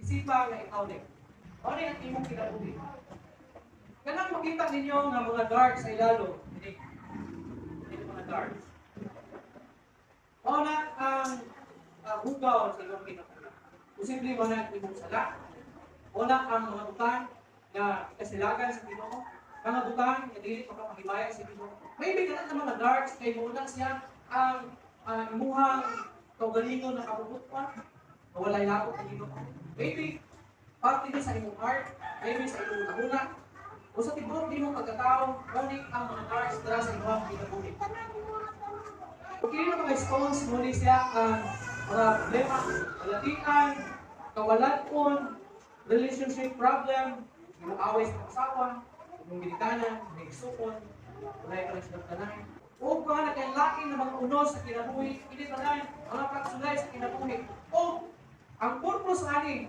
Isipa nga ikaw ni. Mao ni ang imong kinabuhi. Kanang makita ninyo nga mga dark sa ilalo, ini. Ini mga dark. Mao na ang hugaw sa imong kinabuhi. Posible mao na ang imong sala. Mao na ang mga butang nga kasilagan sa Ginoo, mga butang nga dili makapahimaya sa Ginoo. Maybe kana nga mga darks kay mao na siya ang imuhang kaugalingon na kabubut-on, na walay labot ang Ginoo. Maybe parte ni sa imong heart, maybe sa imong hunahuna, o sa tibuok nimong pagkatao, mao ni ang mga darks dira sa imong kinabuhi. Kini nga mga stones, mao ni siya ang mga problema, balatian, kawalan-on, relationship problem, yung away sa asawa, yung ginikanan, may igsuon, walay ka lang sinagtanay. O mga nagkalain na mga unos sa kinabuhi, ini tanan, mga pagsulay sa kinabuhi. O ang purpose ani